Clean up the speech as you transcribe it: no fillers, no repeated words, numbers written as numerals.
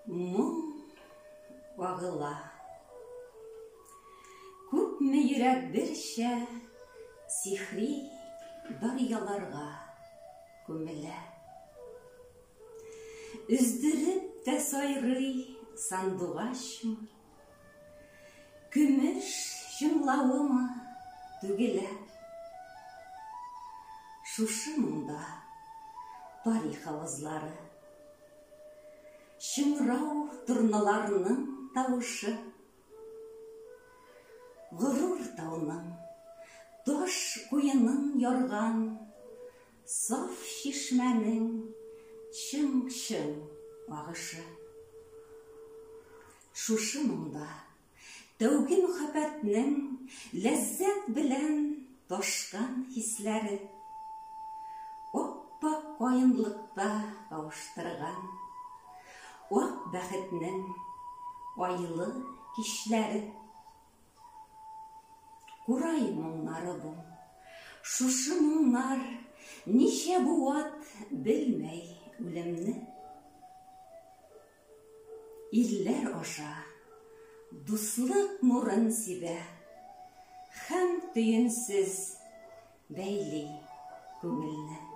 Моң ағыла. Күпме йөрәк берсә сихри даръяларға күмелә. Өздереп тә сайрый сандуғасмы, көмөш чыңлауымы түгелә. Шушы моңда тарих авазлары, чыңрау торналарының тауышы, ғорур тауның таш куенын ярған саф шишмәнең чың-чың ағышы. Шушы моңда тәүге мөхәббәтнең ләззәт белән ташкан хисләре, ап-аҡ ҡайынлыҡта ҡауыштырған аҡ бәхетнең айлы кисләре. Ҡурай моңнары бу, шушы моңнар нисә быуат белмәй үлемне. Илләр аша дуҫлыҡ нурын сибә һәм төйөнсөз бәйли күңелне.